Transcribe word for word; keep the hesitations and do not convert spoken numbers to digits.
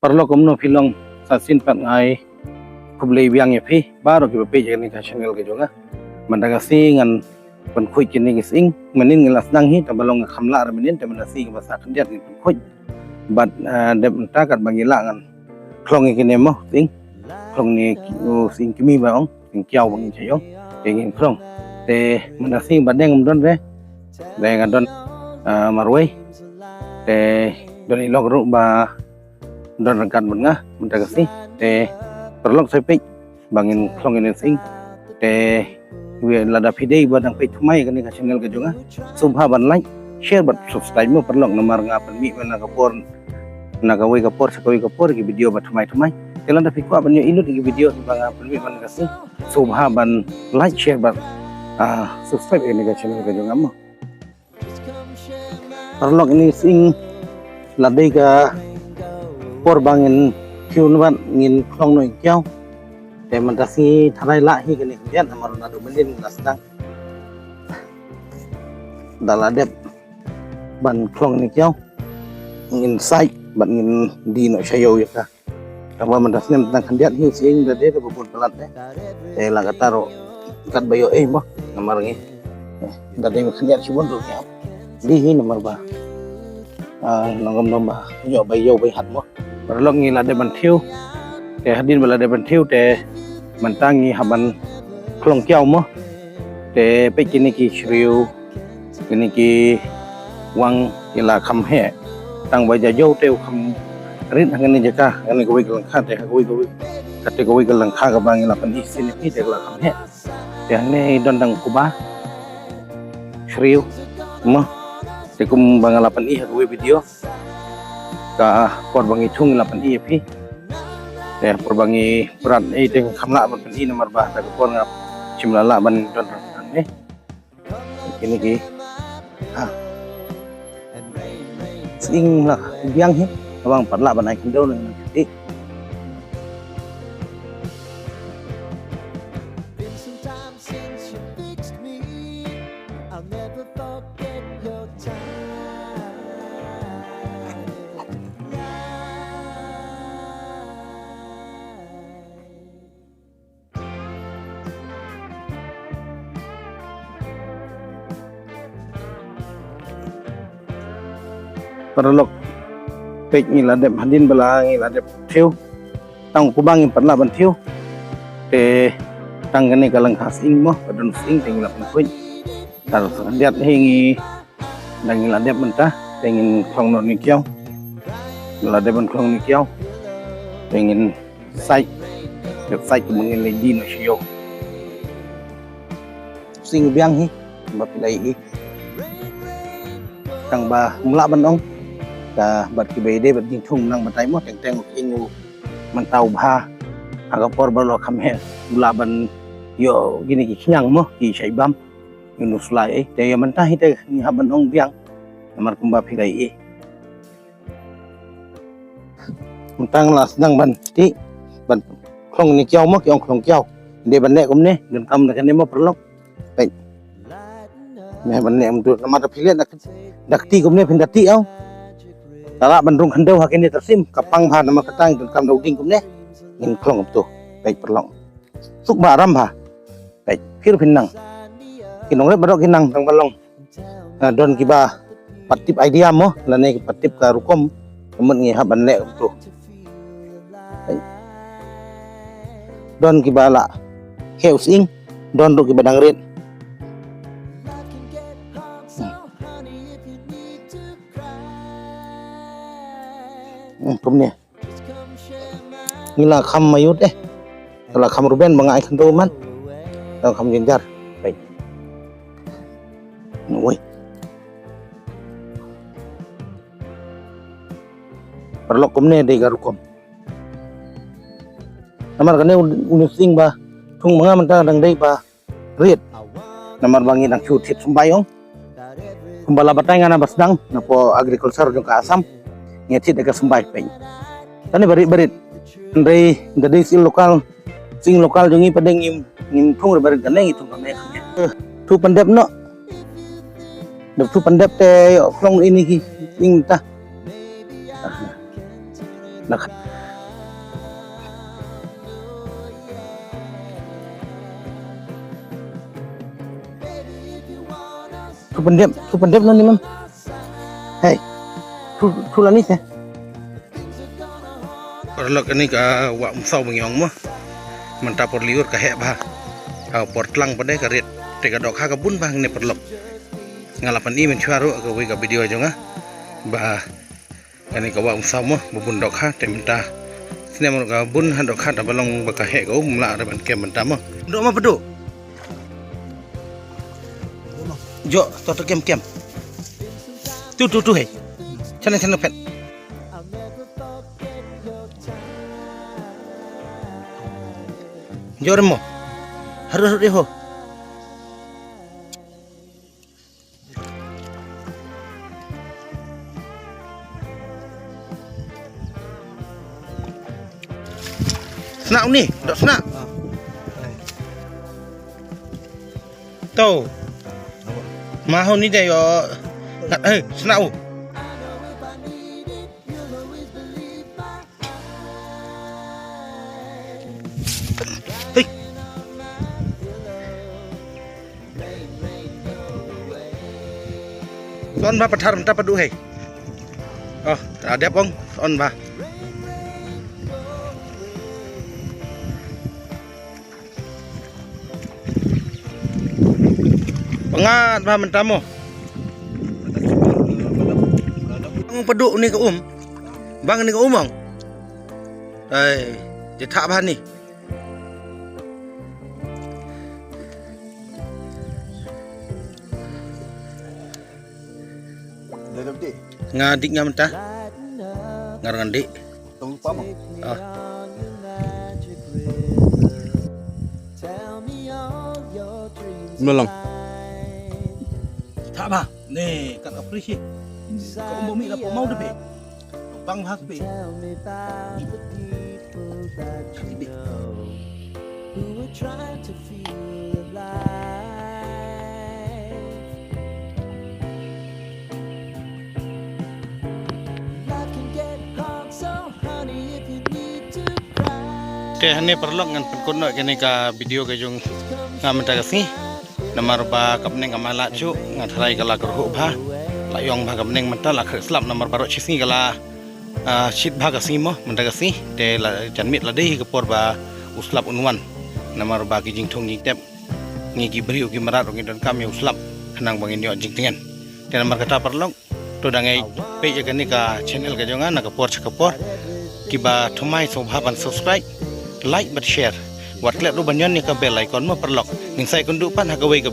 Paralok, kumno phi long? Sa shisien pat nga ai khublei biang ïa phi baroh kiba peit ïa kane ka channel ka jong nga. Mynta ka sngi ngan pynkhuid kine ki sying. Mynnin ngi la sdang hi, tang ba long nga kham lah re mynnin, te mynta sngi kaba sa khyndiat ngin pynkhuid. Bad, eh, dep mynta katba ngi lah ngan khlong ïa kine mo sying. Khlong ne ki, oh, sying kmie ba ong. Sying kiaw ba ngin sa ïoh, te ngin khlong. Te mynta sngi ba deng ym don re, deng nga don, ah, marwei. Te don i lok ruh ba don ryngkat bad nga mynta ka sngi. Te paralok, sa peit ba ngin khlong ïa kine ki sying. Te lada phi dei ba dang peit thymmai kane ka channel ka jong nga, sngewbha ban like, share bad subscribe mo paralok, namar nga pynmih na ka por, na kawei ka por sha kawei ka por ki video ba thymmai thymmai. Te lada phi kwah ban ïohi lut ïa ki video ba nga pynmih mynta ka sngi, sngewbha ban like, share bad, ah, subscribe ïa kane ka channel ka jong nga mo. Paralok, ine i sying la dei ka por ba ngin kiew ne bad ngin khlong noh ïa i kiaw. Te mynta sngi tharai lah hi kane khyndiat namar naduh mynnin la sdang. Da la dep ban khlong ïa i kiaw, ngin sait bad ngin die noh sha ïew ïa ka. Tang ba mynta snem tang khyndiat hi u sying da dei kaba bun palat de. Te la kata ruh katba ïoh ei mo namar ngi, eh, da dei khyndiat shibun ruh ngi ap die hi namar ba, ah, nongam nong ba ïoh ba ïew ba hat mo. Paralok, ngi la dep ban thiew. Te hadien ba la dep ban thiew te mynta ngi hap ban khlong kiaw mo. Te peit kine ki shriew, kine ki wang ki la kham heh. Tang ba jajew te u kham rit ha kane jaka, ha kane kawei ka lyngkha, te ha kawei kawei, kata kawei ka lyngkha kaba ngi la pyni shisien ïa phi te ka la kham heh. Te hangne don tang u kba shriew mo. Te kumba nga la pyni ha kawei video, ka por ba ngi thung ngi la pyni ïa phi. Te por ba ngi prat ei te kham lah ban pyni namar ba da ka por nga shim la lah ban don hangne. Kine ki, ha, sying la biang hi, haba nga pat lah ban ai khyndew na ngi. Paralok, peit ngi la dep hadien ba la ngi la dep thiew. Tang u kba ngim pat lah ban thiew. Te tang kane ka lyngkha sying mo, ka don sying te ngi la pynkhuid. Tang sa khyndiat hi ngi, da ngi la dep mynta te ngin khlong noh ïa i kiaw. La dep ban khlong ïa i kiaw te ngin sait. Dep sait kumne ngin leit die noh sha ïew. Sying biang hi ba phi la ïohi. Tang ba ym lah ban ong ka bad kiba ïadei bad jingthung nang batai mo, teng teng u sying u mynta u bha. Ha ka por ba la kham heh u lah ban ïoh kine ki khñiang mo, ki shait bam. Ngin ym slai ei. Te ïa mynta hi te ngi hap ban ong biang namar kumba phi la ïohi. Mynta nga la sdang ban tih, ban khlong ïa i kiaw mo, ki ong khlong kiaw. Dei ban leh kumne, donkam da kane mo paralok. Peit. Neh ban leh kumtu, namar da phi leh da, da kti kumne phin da tih ong. Tara ban rung khyndew ha kine tyrsim, ka pang bha namar kata ngi donkam da u dieng kumne. Ngin khlong kumtu. Peit paralok. Suk bha, aram bha. Peit, phi ruh phin nang. Ki nongrep baroh ki nang tang ba long. Ah, don kiba pat tip idea mo, lane ki pat tip ka rukom, ka mut ngi hap ban leh kumtu. Don kiba la khew sying, don ruh kiba dang rit. Hmm. Hmm, kumne. Ngi la kham mayut eh. Ngi la kham ruben ba nga ai khyndew man. Ngi la kham jynjar. Peit. Woi. Paralok, kumne dei ka rukom. Namar kane u, une u sying ba thung ma nga mynta dang dei ba rit. Namar ba ngi dang shu thied symbai ong. Kumba la batai nga na ba sdang na pdeng agriculture jong ka Assam. Ngi thied da ka symbai, peit. Kane ba rit ba rit. Hynrei da dei sying local, sying local jong ngi pat de ngim, ngim thung re ba rit kane, ngi thung kane. Thu pyndep noh. Da thu pyndep te ïoh khlong ine ki sying ta. Nah. Thu pyndep, thu pyndep na ni, mam. Hei. Thu, thu la ni te. Paralok, kane ka wah Umsaw ba ngi ong mo. Mynta por lyiur ka heh bha. Ha por tlang pat de ka rit. Te ka dohkha ka bun bha hangne paralok. Nga la pyni mynshuwa ruh ha kawei ka video jong nga. Ba kane ka wah Umsaw mo, ba bun dohkha, te mynta snem ruh ka bun ha dohkha, te ba long ba ka heh ka um, ym lah re ban kem mynta mo. Doh mo Padu. Jo, to to kem kem. Tu tu tu hei. Sana sana pet. Jo re mo. Harus harus ho. Sna u ni, doh sna. To. Ma ho ni de yo. Ngat, eh, sna u. Hei. Son ba pathar mynta Padu hei. Oh, ta dep ong, son ba. Pyngat ba mynta mo. Ong Padu ni ka um. Bang ni ka um ong. Ai, je thah ba ni. Nga dik nga mynta. Nga ngan dik. Tong pa mo. Ah. Melang. Thah ba. Ne, kat ka free shi. Ka um ba mi la po mau de pe. Bang hak pe. Te hangne paralok ngan pynkut noh kane ka video ka jong nga mynta ka sngi. Namar ba ka bneng kam lah shuh, nga tharai ka la kyrhuh bha. La ïong bha ka bneng mynta, la khreh slap namar baroh shi sngi ka la, ah, shit bha ka sngi mo, mynta ka sngi. Te la janmiet la dei ka por ba u slap un wan. Namar ba ki jingthung jingtep ngi ki briew ki mrad ruh ngi donkam ïa u slap khnang ba ngin ïoh jingtngen. Te namar kata paralok, to dang ïai peit ïa kane ka channel ka jong nga na ka por sha ka por. Kiba thymmai sngewbha ban subscribe, like bad share. Wat klet ruh ban ïon ïa ka bell icon mo paralok. Ngin sa ïakynduh pat ha kawei ka